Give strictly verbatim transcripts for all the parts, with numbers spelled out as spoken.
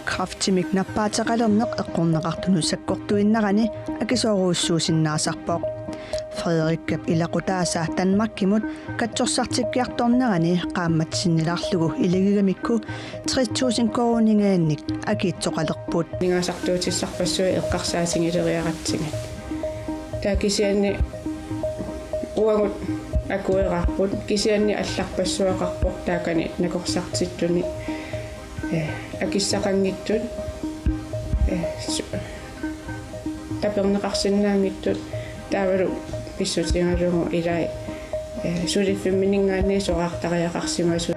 Kræftimik nappaateqalerneq eqqorneqartunut sakkortuinnarani akisoorujussuusinnaasarpoq. Frederikkap ilaqutaasa Danmarkimut katsorsartikkiartornerani qaammat sinnilaarlugu ilagigamikku tres tusind koruuninngaanniit akiitsoqalerput. Aningaasartuutissarpassuit eqqarsaatigileriaratsigit. Taava kisianni uagut akueraarput, kisianni allarpassuaqarpoq taakani nakorsartittuni, eh, akissaqanngitsut, eh, su-, taperneqarsinnaanngitsut taavalu pissutigalugu ilai, eh, suliffimmininngaanniit soraartariaqarsimasut.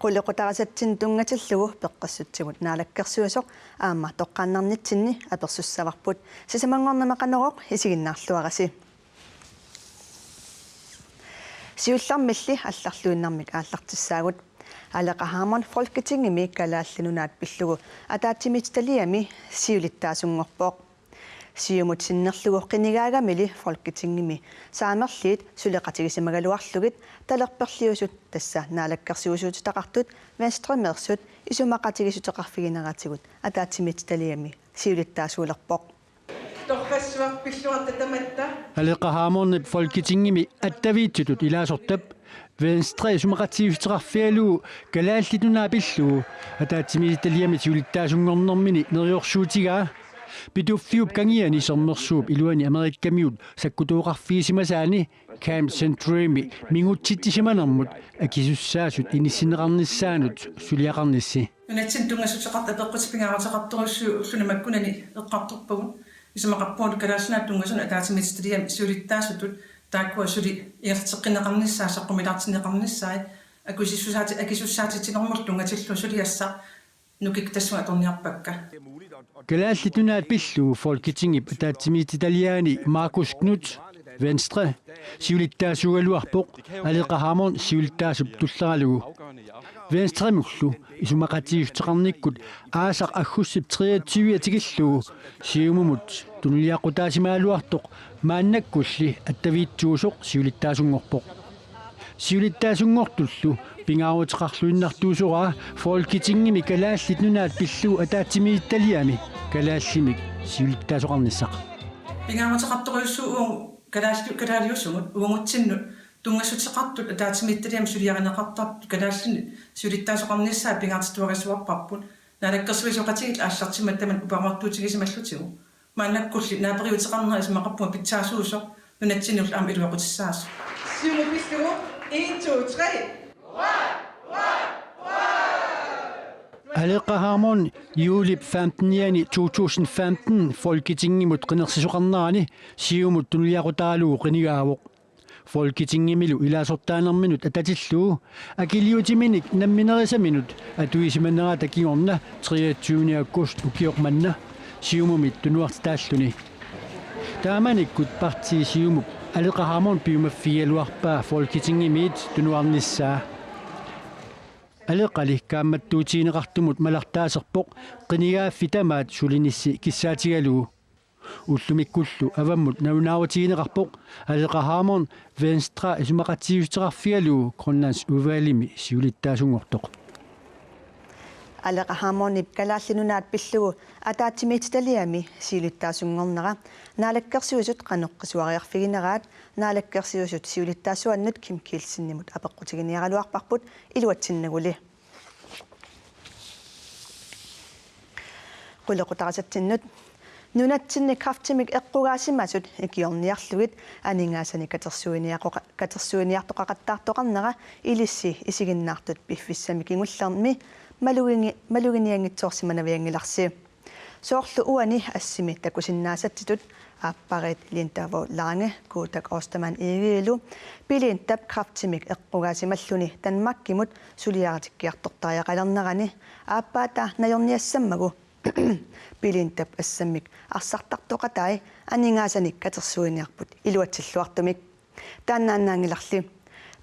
Qulequtarisatsinnut tunngatillugu peqqissutsimut naalakkersuisoq aamma toqqaannarnitsinni apersussavarput. Sisamanngornermi Qanorooq, isiginnaarluarisi. Siullermilli allarluinnarmik aallartissaagut. Aleqa Hammond Folketingimi Kalaallit Nunaat pillugu ataatsimiititaliami siulittaasunngorpoq. Siumut sinnerlugu qinigaagamili Folketingimi saamerliit suleqatigisimagaluarlugit talerperliusut, tassa naalakkersuisuutitaqartut Venstremeersut, isumaqatigiissuteqarfigineratigut ataatsimiititaliami siulittaasuulerpoq. Torrassuaq pilluarta tamatta. Aleqa Hammondip Folketingimi attaviitsutut ilaasortap Venstre isumaqatigiissuteqarfigalugu Kalaallit Nunaat pillugu ataatsimiititaliami siulittaasunngornermini neriorsuutigaa Pituffiup Kangiani Sermersuup iluani Amerikamiut sakkutooqarfigisimasaani Camp Centurymi mingutsitsisimanermut akisussaasut inissinneqarnissaanut suliaqarnissi. Nunatsinni tunngassuteqartut apeqqutit pingaaruteqartorujussuit ulluni makkunani eqqartorpagut. Isumaqarpunga Kalaallit Nunaat tunngasunut ataatsimiititaliami siulittaasutut taakkua suli ingerlateqqinneqarnissaat, saqqummilaartinneqarnissaat, akisussaati-, akisussaatitsinermullu tunngatillugu suliassaq nukik tassunga atorniarpakka. Kalaallit Nunaat pillugu Folketingip ataatsimiititaliaani Marcus Knuth, Venstre, siulittaasuugaluarpoq Aleqa Hammond siulittaasup tulleralugu. Venstremullu isumaqatigiissuteqarnikkut aasaq aggustip treogtyve tikillugu Siumumut tunuliaqutaasimagaluartoq maannakkulli attaviitsuusoq siulittaasunngorpoq. Siulittaasunngortullu pingaaruteqarluinnartuusoraa Folketingimi Kalaallit Nunaat pillugu ataatsimiititaliami kalaallimik siulittaasoqarnissaq. Pingaaruteqartorujussuuvoq kalaalli-, kalaaliusugut uagutsinnut tunngassuteqartut ataatsimiititaliami suliarineqartartut kalaallinut siulittaasoqarnissaat pingaartittuarisuarparput. Naalakkersuisooqatigiit aallartimmat tamanna uparuartuutigisimallutigu. Maannakkulli naaperiuteqarnera isumaqarpunga pitsaasuusoq nunatsinnullu aamma iluaqutissaasoq. Siumut pillugu, en, to, tre. Aleqa Hammond juulip femtenianni to tusind femten Folketingimut qinersisoqarnerani Siumut tunuliaqutaralugu qinigaavoq. Folketingimilu ilaasortaanerminut atatillugu akiliutiminik namminerisaminut atuisimanerata kingorna treogtyvende august ukioq manna Siumumit tunuartitaalluni. Taamanikkut partii Siumup Aleqa Hammond piumaffigigaluarpaa Folketingimiit tunuarnissaa. Aleqali kaammattuutigineqartumut malartaaserpoq qinigaaffik tamaat sulinissi kissaatigalugu. Ullumikkullu avammut nalunaarutigineqarpoq Aleqa Hammond Venstre isumaqatigiissuteqarfigalugu Grønlandsudvalgimi siulittaasunngortoq. Aleqa Hammondip Kalaallit Nunaat pillugu ataatsimiititaliami siulittaasunngornera Naalakkersuisut qanoq qisuariarfigineraat Naalakkersuisut siulittaasuannut Kim Kielsenimut apeqqutiginiaraluarparput, iluatsinnaguli. Qulequtarisatsinnut. Nunatsinni kræftimik eqqugaasimasut ikiorniarlugit aningaasanik katersuiniaqoqa-, katersuiniartoqaqattaartoqarnera ilissi isiginnaartut piffissami kingullermi malugini-, maluginianngitsoorsimanavianngilarsi. Soorlu uani assimi takusinnaasatsitut aappariit Linda Vraa Lange, Kuutak Ostermann Egedellu, Belindap kræftimik eqqugaasimalluni Danmarkimut suliaritikkiartortariaqalernerani aappaata najorniassammagu Belindap assammik arsartartoqatai aningaasanik katersuiniarput iluatsilluartumik. Taannaannaanngilarli.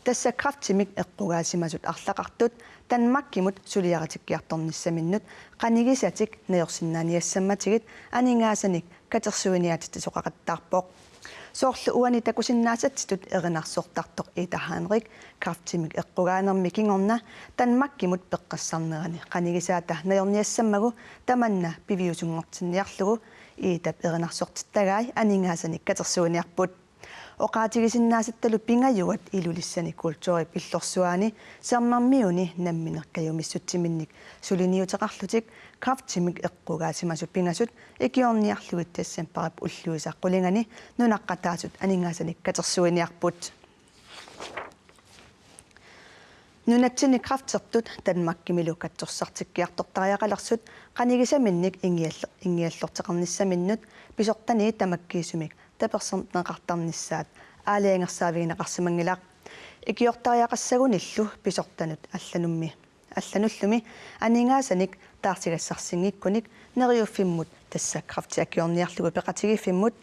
Tassa kræftimik eqqugaasimasut arlaqartut Danmarkimut suliaritikkiartornissaminnut qanigisatik najorsinnaaniassammatigit aningaasanik katersuiniaatitsisoqaqattaarpoq. Soorlu uani takusinnaasatsitut erinarsortartoq Ida Heinrich kræftimik eqqugaanermi kingorna Danmarkimut peqqissaarnerani qanigisaata najorniassammagu tamanna piviusunngortinniarlugu Idap erinarsortittagai aningaasanik katersuiniarput. Oqaatigisinnaasattallu pingajuat Ilulissani kulturip illorsuani Sermermiuni nammineq kajumissutsiminnik suliniuteqarlutik kræftimik eqqugaasimasut pingasut ikiorniarlugit decembarip ulluisa qulingani nunaqqataasut aningaasanik katersuiniarput. Nunatsinni kræftertut Danmarkimilu katsorsartikkiartortariaqalersut qanigisaminnik ingiall-, ingiallorteqarnissaminnut pisortaniit tamakkiisumik tapersersorneqartarnissaat aalajangersaavigineqarsimanngilaq. Ikiortariaqassagunillu pisortanut allanummi, allanullumi aningaasanik taarsigassarsinngikkunik Neriuffimmut, tassa kræfti akiorniarlugu peqatigiiffimmut,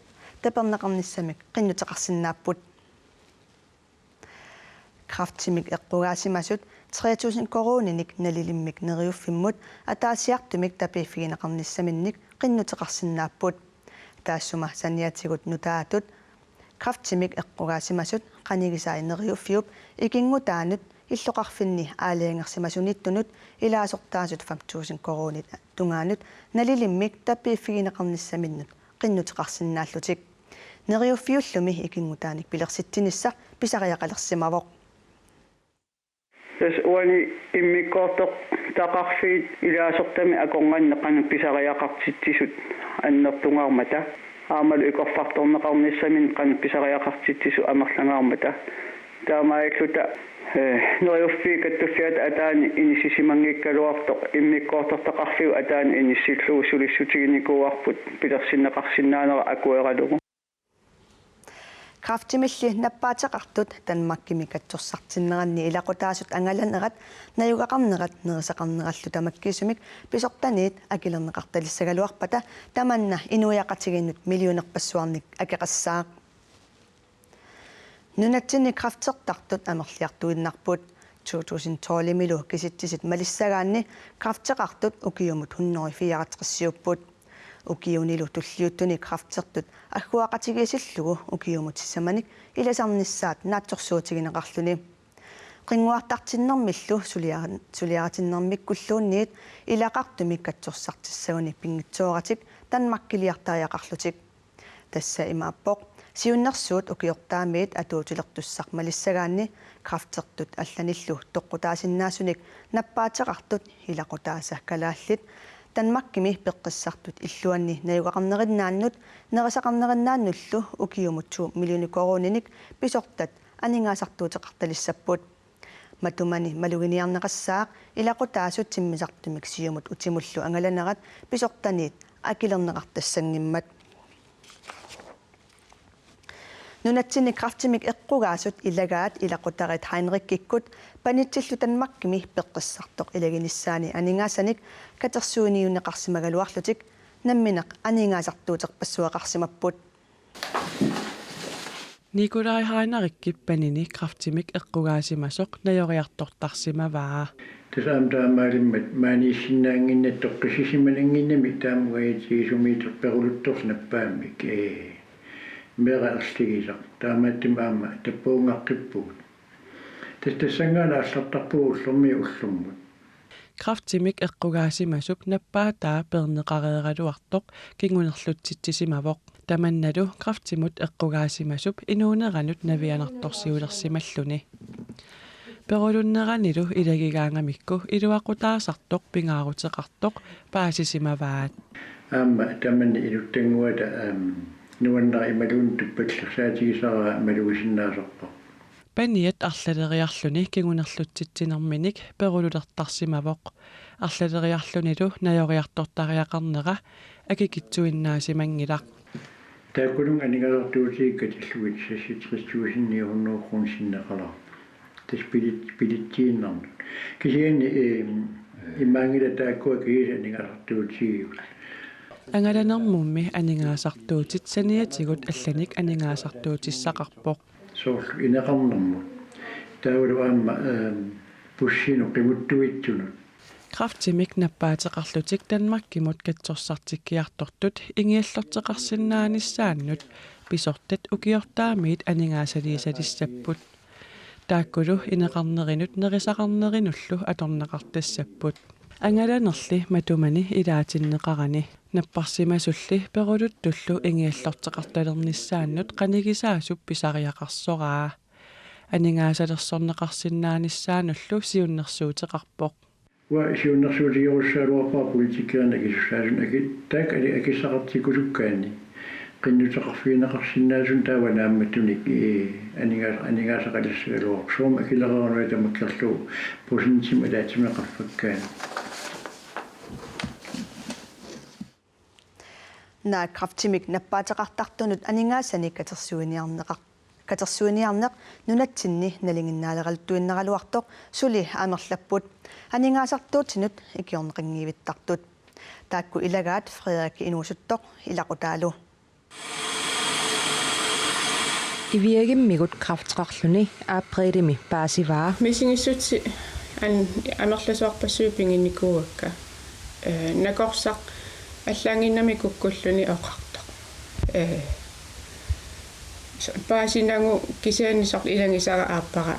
taperneqarnissamik qinnuteqarsinnaapput. Kræftimik eqqugaasimasut tre tusind koruuninik nalilimmik Neriuffimmut ataasiartumik tapiiffigineqarnissaminnik qinnuteqarsinnaapput. Taassuma saniatigut nutaatut kræftimik eqqugaasimasut qanigisai Neriuffiup ikinngutaanut illoqarfinni aalajangersimasuniittunut ilaasortaasut fem tusind koruunit tungaanut nalilimmik tapiiffigineqarnissaminnut qinnuteqarsinnaallutik. Neriuffiullumi ikinngutaanik pilersitsinissaq pisariaqalersimavoq. Tassa uani immikkoortortaqarfiit ilaasortamik akornanni qanoq pisariaqartitsisut annertungaarmata, aammalu ikorfartorneqarnissaminnik qanoq pisariaqartitsisut amerlangaarmata. Taamaalilluta, eh, Neriuffiit Kattuffiata ataani inissisimanngikkaluartoq immikkoortortaqarfiup ataani inissillugu sulissutiginikuuarput pilersinneqarsinnaanera akueralugu. Kræftimilli nappaateqartut Danmarkimi katsorsartinneranni ilaqutaasut angalanerat najugaqarnerat nerisaqarnerallu tamakkiisumik pisortaniit akilerneqartalissagaluarpata tamanna inuiaqatigiinnut millionerpassuarnik akeqassaaq. Nunatsinni kræftertartut amerliartuinnarput. To tusind tolvimilu kisitsisit malissagaanni kræfteqartut ukiumut hundrede fireogtresiupput. Ukiunilu tulliuttuni kræftertut agguaqatigiissillugu ukiumut sisamanik ilasarnissaat naatsorsuutigineqarluni. Qinnguartartinnermillu suliar-, suliaritinnermikkulluunniit ilaqartumik katsorsartissaguni pinngitsooratik Danmarkiliartariaqarlutik. Tassa imaappoq: Siunnersuut ukiortaamiit atuutilertussaq malissagaanni kræftertut allanillu toqqutaasinnaasunik nappaateqartut ilaqutaasa kalaallit Danmarkimi peqqissartut illuanni najugaqarnerinnaannut nerisaqarnerinnaannullu ukiumut to millioner koruuninik pisortat aningaasartuuteqartalissapput. Matumani maluginiarneqassaaq ilaqutaasut timmisartumik siumut utimullu angalanerat pisortaniit akilerneqartassanngimmat. Nunatsinni kræftimik eqqugaasut ilagaat ilaqutariit Heinrichikkut panitsillu Danmarkimi peqqissartoq ilaginissaani aningaasanik katersuiniunneqarsimagaluarlutik nammineq aningaasartuuterpassuaqarsimapput. Nikolaj Heinrichip panini kræftimik eqqugaasimasoq najoriartortarsimavaa. Tassa aamma taamaalimmat maaniissinnaannginnami toqqissisimanannginnami taama uagutsigisumik peruluttorsuup nappaammik, ee, meeraq erligisaq. Taamaattumik aamma tappavunngaqqippugut. Tassa tassanngaanniit aallartarpugut ullormiit ullormut. Kræftimik eqqugaasimasut nappaataa peerneqareeraluartoq kingunerlutsitsisimavoq. Tamannalu kræftimut eqqugaasimasut inuuneranut navianartorsiulersimalluni. Perulunneranilu ilagigaangamikku iluaqutaasartoq pingaaruteqartoq paasisimavaat. Aamma tamanna inuttannguata, aam, nuannara imaluunniit tuppallersaatigisara malugisinnaasarpoq. Paniat arlaleriarluni kingunerlutsitsinerminik perululertarsimavoq. Arlaleriarlunilu najoriartortariaqarnera akikitsuinnaasimanngilaq. Taakkununnga aningaasartuutigikkit katillugit seksogtres tusind ni hundrede kroner sinneqalaarpoq. Tassa bilit-, bilitsiinnarnut. Kisianni, eem, imaanngilaq taakkua kiisa aningaasartuutigigut. Angalanermummi aningaasartuutit saniatigut allanik aningaasartuutissaqarpoq. Soorlu ineqarnermut. Taavalu aamma, ehm, bussinut qimuttuitsunut. Kræftimik nappaateqarlutik Danmarkimut katsorsartikkiartortut ingiallorteqarsinnaanissaannut pisortat ukiortaamiit aningaasaliisalissapput. Taakkulu ineqarnerinut nerisaqarnerinullu atorneqartassapput. Angalanerli matumani ilaatinneqarani napparsimasulli peruluttullu ingiallorteqartalernissaannut qanigisaasup pisariaqarsoraa. Aningaasalersorneqarsinnaanissaanullu siunnersuuteqarpoq. Uanga siunnersuutigerussagaluarpara politikerinik akisussaasunut aki-, taakku ali-, akissaqartikkusukkaanni. Qinnuteqarfigineqarsinnaasunik taava naammattunik, ee, aningaas-, aningaasaqalissagaluarpoq. Soormi akileraara una tamakkerlugu procentimik ataatsiminik qaffakkaanni. Naak kræftimik nappaateqartartunut aningaasanik katersuiniarneqar-, katersuiniarneq nunatsinni nalinginnaaleraluttuinnaraluartoq suli amerlapput aningaasartuutinut ikiorneqanngivittartut. Taakku ilagaat Frederik Inuusuttoq ilaqutaalu. Iviagimmigut kræfteqarluni aprilimi paasivaa. Misigissutsit an-, amerlasuarpassuit piginnikuuakka. Ee, nakorsaq allaannginnami kukkulluni oqartoq. Ee, s-, paasinagu kisianni soorlu ilagisara aappara,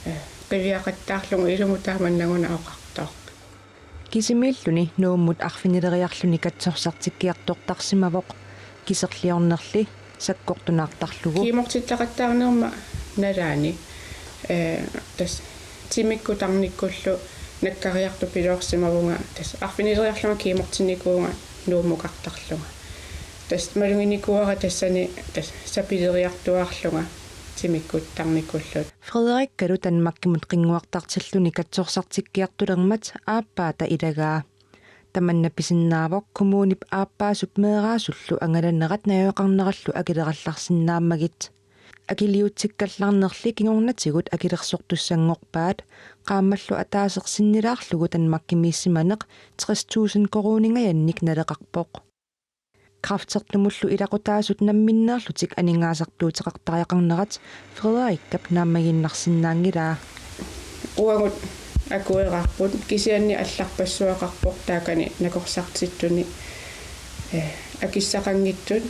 ee, qiviaqattaarlugu ilumut taamannaguna oqartoq. Kisimiilluni Nuummut arfinileriarluni katsorsartikkiartortarsimavoq, kiserliornerli sakkortunaartarlugu. Kiimortittaqattaarnerma nalaani, ee, tassa timikkut tarnikkullu nakkariartupiloorsimavunga, tassa arfinileriarlunga kiimortinnikuuvunga Nuummukartarlunga. Tassa maluginikuuara tassani tassa sapileriartuaarlunga timikkut tarnikkullu. Frederikkalu Danmarkimut qinnguartartilluni katsorsartikkiartulermat aappaata ilagaa. Tamanna pisinnaavoq kommunip aappaasup meeraasullu angalanerat najugaqarnerallu akilerallarsinnaammagit. Akiliutsikkallarnerli kingornatigut akilersortussanngorpaat, qaammallu ataaseq sinnilaarlugu Danmarkimiissimaneq tres tusind koruuningajannik naleqarpoq. Kræftertumullu ilaqutaasut namminneerlutik aningaasartuuteqartariaqarnerat Frederikkap naammagiinnarsinnaanngilaa. Uagut akueraarput kisianni allarpassuaqarpoq taakani nakorsartittuni, ee, akissaqanngitsut,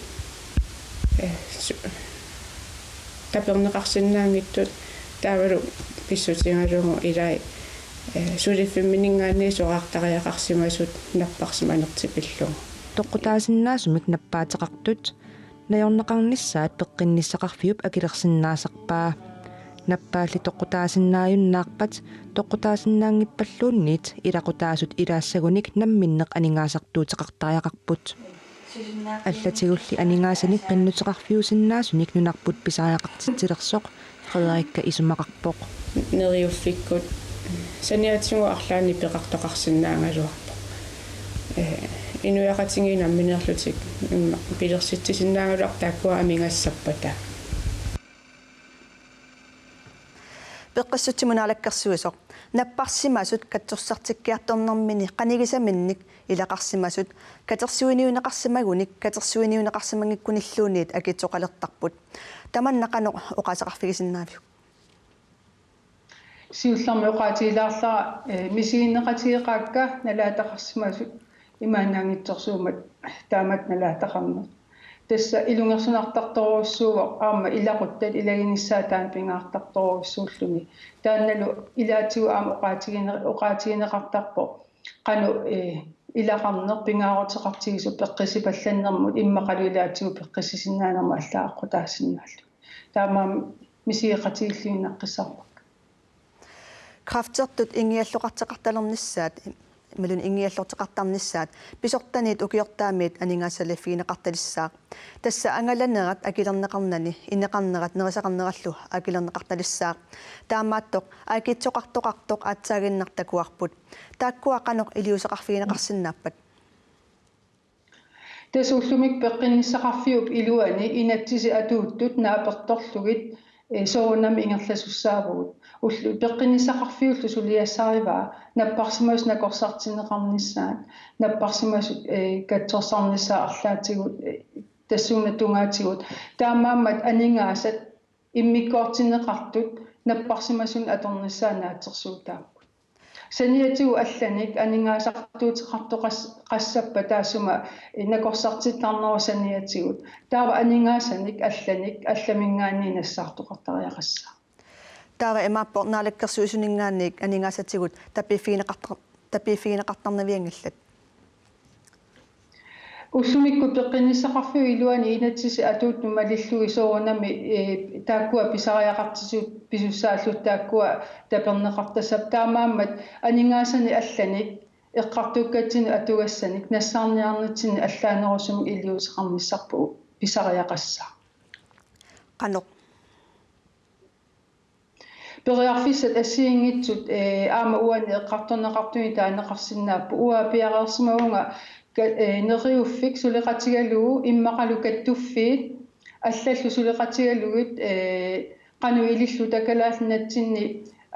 ee, su-, taperneqarsinnaanngitsut taavalu pissutigalugu ilai, ee, suliffimminninngaanniit soraartariaqarsimasut napparsimanertik pillugu. Toqqutaasinnaasumik nappaateqartut najorneqarnissaat peqqinnissaqarfiup akilersinnaasarpaa. Nappaalli toqqutaasinnaajunnaarpat toqqutaasinnaanngippalluunniit ilaqutaasut ilaassagunik namminneq aningaasartuuteqartariaqarput. Allatigulli aningaasanik qinnuteqarfiusinnaasunik nunarput pisariaqartitsilersoq Frederikka isumaqarpoq. Neriuffikkut saniatigut arlaannik peqartoqarsinnaagaluarpoq. Ee, inuiaqatigiit namminneerlutik immaqa pilersitsisinnaagaluartut taakkua amigassappata. Peqqissutsimut naalakkersuisoq. Napparsimasut katsorsartikkiartornermini qanigisaminnik ilaqarsimasut katersuiniunneqarsimagunik katersuiniunneqarsimanngikkunilluunniit akitsoqalertarput. Tamanna qanoq oqaaseqarfigisinnaaviuk? Siullermik oqaatigilaarlara, ee, misiginneqatigeqaakka nalaataqarsimasut imaannaanngitsorsuummat taamatut nalaataqarneq. Tassa ilungersunartartorujussuuvoq aamma ilaquttat ilaginissaat taanna pingaartartorujussuulluni. Taannalu ilaatigut aamma oqaatigine-, oqaatigineqartarpoq qanoq, ee, ilaqarneq pingaaruteqartigisoq peqqissipallannermut immaqalu ilaatigut peqqissisinnaanermut allaat aqqutaasinnaallugit. Taamaammat misigeqatigiilluinnaqqissaarpakka. Kræftertut ingialloqarteqartalernissaat, imaluunniit ingiallorteqartarnissaat, pisortaniit ukiortaamiit aningaasaliffigineqartalissaaq. Tassa angalanerat akilerneqarnani, ineqarnerat nerisaqarnerallu akilerneqartalissaaq. Taamaattoq akitsoqartoqartoq aatsaaginnaq takuarput. Taakkua qanoq iliuuseqarfigineqarsinnaappat? Tassa ullumi peqqinnissaqarfiup iluani inatsisit atuuttut naapertorlugit, ee, soorunami ingerlasussaavugut. Ullu-, peqqinnissaqarfiullu suliassarivaa napparsimasut nakorsartinneqarnissaat, napparsimasut, ee, katsorsarnissaat arlaatigut, ee, tassuuna tungaatigut. Taamaammat aningaasat immikkoortinneqartut napparsimasunut atornissaat naatsorsuutaapput. saniatigut allanik aningaasartuuteqartoqas-, qassappat taassuma nakorsartittarnerup saniatigut. Taava aningaasanik allanik allaminngaanniit nassaartoqartariaqassaaq. Taava imaappoq Naalakkersuisuninngaanniit aningaasatigut tapiiffigineqartar-, tapiiffigineqartarnavianngillat. Ullumikkut peqqinnissaqarfiup iluani inatsisit atuuttut malillugit soorunami, ee, taakkua pisariaqartitsisut pisussaallutik taakkua taperneqartassappat, taamaammat aningaasanik allanik eqqartukkatsinnut atugassanik nassaarniarnitsinni allaanerusumik iliuuseqarnissarput pisariaqassaaq. Qanoq? Periarfissat assigiinngitsut, ee, aamma uani eqqartorneqartunik taaneqarsinnaapput. Uanga piareersimavunga ka-, ee, neriuffik suleqatigalugu immaqalu kattuffiit allallu suleqatigalugit, ee, qanoq ililluta Kalaallit Nunatsinni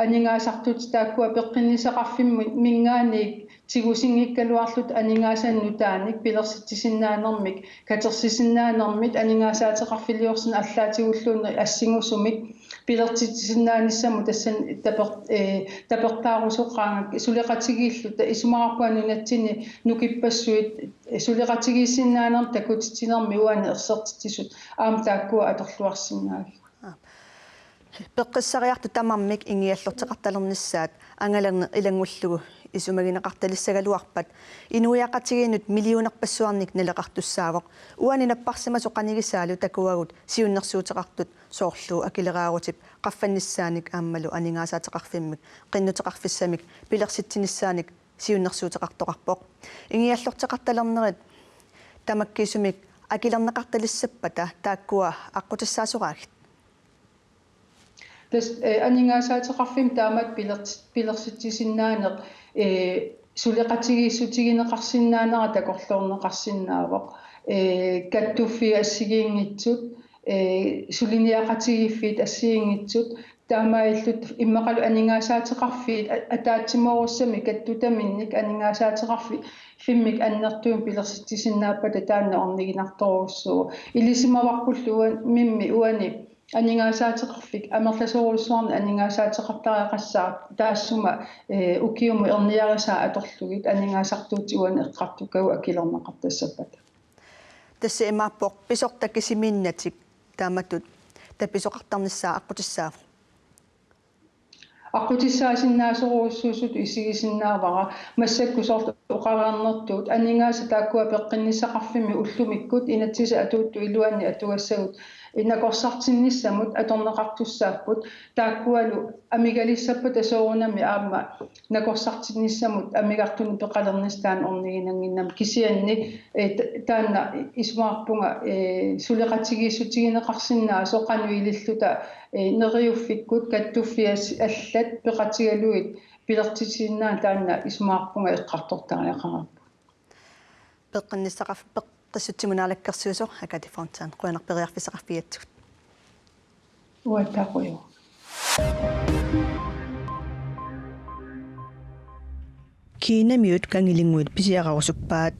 aningaasartuutit taakkua peqqinnissaqarfimminngaanniit tigusinngikkaluarlutik aningaasanik nutaanik pilersitsisinnaanermik, katersisinnaanermit, aningaasaateqarfiliorsinnaanermik allaatigulluunniit assingusumik pileritsisinnaanissamut tassani taper-, ee, tapertaarusoqaanga suleqatigiilluta, isumaqarpunga nunatsinni nukippassuit, ee, suleqatigiissinnaanermut takutitsinermi uani ersertitsisut aamma taakkua atorluarsinnaagigut. Peqqissariartut tamarmik ingiallorteqartalernissaat angalanneq ilanngullugu isumagineqartalissagaluarpat inuiaqatigiinnut millionerpassuarnik naleqartussaavoq. Uani napparsimasoq qanigisaalu takuagut siunnersuuteqartut soorlu akileraarutip qaffannissaanik aammalu aningaasaateqarfimmik qinnuteqarfissamik pilersitsinissaanik siunnersuuteqartoqarpoq. Ingiallorteqartalernerit tamakkiisumik akilerneqartalissappata taakkua aqqutissaasoraagit? Tassa, ee, aningaasaateqarfimmut taamatut pilersi-, pilersitsisinnaaneq, ee, suleqatigiissutigineqarsinnaanera takorloorneqarsinnaavoq. Ee, kattuffiit assigiinngitsut, ee, suliniaqatigiiffiit assigiinngitsut, taamaalillutik immaqalu aningaasaateqarfiit a-, ataatsimoorussamik kattutaminnik aningaasaateqarfi-, fimmik annertuumik pilersitsisinnaappata taanna orniginartorujussuuvoq. Ilisimavarpullu uan-, mimmi uani aningaasaateqarfik amerlasoorujussuarnik aningaasaateqartariaqassaaq taassuma, ee, ukiumut erniarisaat atorlugit aningaasartuutit uani eqqartukkagut akilerneqartassappata. Tassa imaappoq pisortat kisimiinnatik taamatut tapisoqartarnissaa aqqutissaavoq? Aqqutissaasinnaassorujussuusutut isigisinnaavara massakkut soorlu oqareernertut aningaasat taakkua peqqinnissaqarfimmit ullumikkut inatsisit atuuttut iluanni atugassagut nakorsartinnissamut atorneqartussaapput, taakkualu amigalissappata soorunami aamma nakorsartinnissamut amigartunik peqalernissaq taanna orniginannginnami, kisianni, ee, ta-, taanna isumaqarpunga, ee, suleqatigiissutigineqarsinnaasoq qanoq ililluta, ee, neriuffikkut kattuffiit allat peqatigalugit pilersitsisinnaanera taanna isumaqarpunga eqqartortariaqarparput. Peqqinnissaqarf-, peqqissutsimut naalakkersuisoq Agathe Fontain, qujanaq periarfissaqarfigigatsigut. Uattaaq qujanaq. Kinamiut Kangilinnguit pisiarerusuppaat.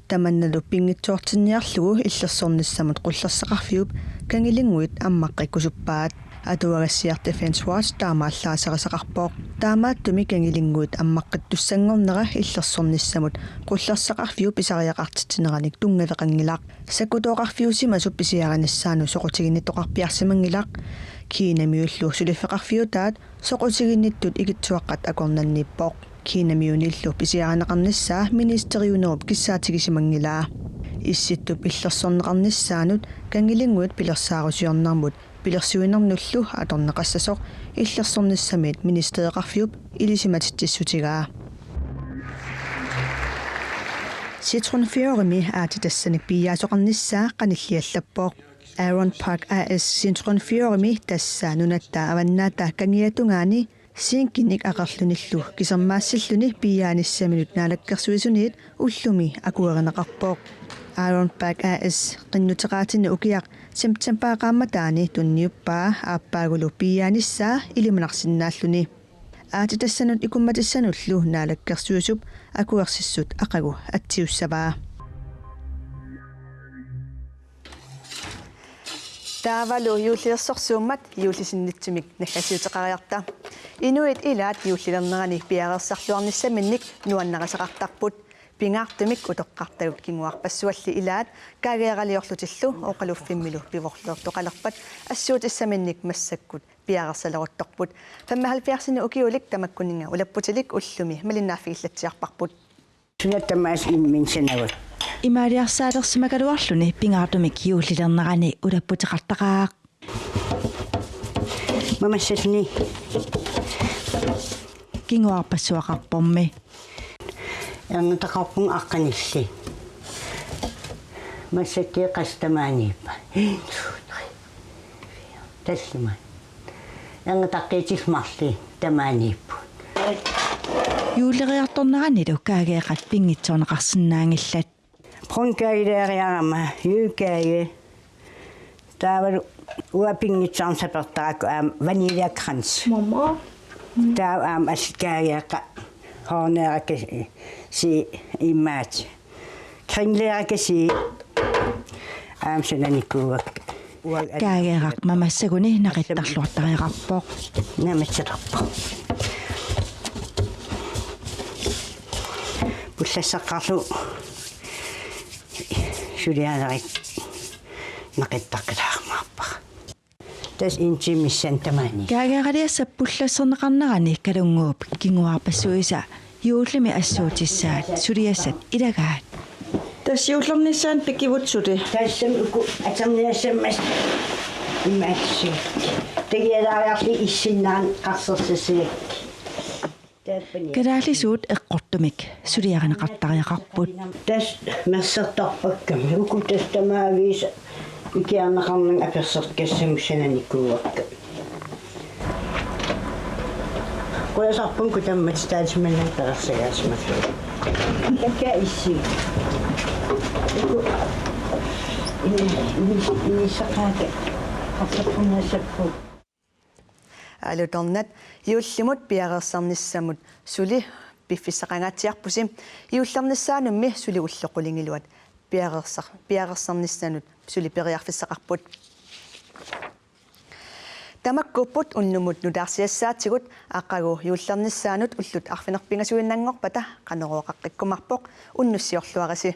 Tamannalu pinngitsoortinniarlugu illersornissamut qullersaqarfiup Kangilinnguit ammaqqikkusuppaat. Atuagassiaq Defence Watch taamaallaat sarisaqarpoq. Taamaattumik Kangilinnguit ammaqqittussanngornera illersornissamut qullersaqarfiup pisariaqartitsineranik tunngaveqanngilaq. Sakkutooqarfiusimasup pisiarinissaanut soqutiginnittoqarpiarsimanngilaq. Kinamiullu suliffeqarfiutaat soqutiginnittut ikittuaqqat akornanniippoq. Kinamiunillu pisiarineqarnissaa ministeriunerup kissaatigisimanngilaa. Issittup illersorneqarnissaanut Kangilinnguit pilersaarusiornermut pilersuinernullu atorneqassasoq illersornissamiit ministereqarfiup ilisimatitsissutigaa. Citron Fjordimi aatsitassanik piiaasoqarnissaa qanilliallappoq. Aron Park A/S Citron Fjordimi, tassa nunatta avannaata kangiatungaani, sinkinik aqerlunillu kisermaassilluni piiaanissaminut Naalakkersuisuniit ullumi akuerineqarpoq. Aron Park A/S qinnuteqaatini ukiaq septembarip qaammataani tunniuppaa aappaagulu piiaanissaa ilimanarsinnaalluni. Aatsitassanut ikummatissanullu Naalakkersuisup akuersissut aqagu atsiussavaa. Taavalu juullilersorsuummat juullisinnitsumik naggasiuteqariarta. Inuit ilaat juullilernerani piareersarluarnissaminnik nuannarisaqartarput. Pingaartumik utoqqartagut kinguarpassualli ilaat kaageeraliorlutillu oqaluffimmilu pivorliortoqalerpat assuutissaminnik massakkut piareersaleruttorput. Femoghalvfjerdsinik ukiulik tamakkuninnga ulapputilik ullumi malinnaaffigillatsiarparput. Suna tamaasa imminut sanagut. Imaaliarsaalersimagaluarluni pingaartumik juullilernerani ulapputeqartaqaaq. Mamassalluni. Kinguarpassuaqarpormi. Ernutaqarpunga aqqanilli. Massakkut qassit tamaaniippat. Tallimat. Ernutaqqiitillu marluk tamaaniipput. Juulleriartorneranilu kaageeqat pinngitsoorneqarsinnaanngillat. Brunkaagileriarama juulkaage. Taavalu uanga pinngitsoorneq sapertarakku aamma vaniljekrans. Mama. Taava aamma allat kaageeqat horneerakasii imaat. Kringleerakasii aamma sananikuuakka. Kaageeraq mamassaguni naqittarluartariaqarpoq. Namatsalerpoq. Pullasseqqaarlugu suliarerik naqittaqqilaarmaarpara. Tassa intimissani tamaani. Kaageeraliassap pullasserneqarnerani Kalunnguup kinguarpassuisa juullimi assuutissaat suliassat ilagaat. Tassa juullernissaanut pikivut suli. Tassami uku atorniassammassuk imaassuukkit. Tagialaariarlugit issinnaanut qarsersassagakkit. Kalaallisuut eqqortumik suliarineqartariaqarput. Tassa mersertorpakkami uku tassa tamaavisa ikiarneqarnanga apersortassamut sananikuuakka. Qujasarpunga kutammata taasimanna perersagaasimasoq. Takka issi. Uku ini ini ini saqaata. Qarsarpunnassappu. Alutornaq juullimut piareersarnissamut suli piffissaqangaatsiarpusi. Juullernissaanummi suli ullut qulingiluat piareersar-, piareersarnissanut suli periarfissaqarput. Tamakkuupput unnumut nutaarsiassaatigut, aqagu juullernissaanut ullut arfineq-pingasuinnanngorpata Qanorooqaqqikkumaarpoq, unnussiorluarisi.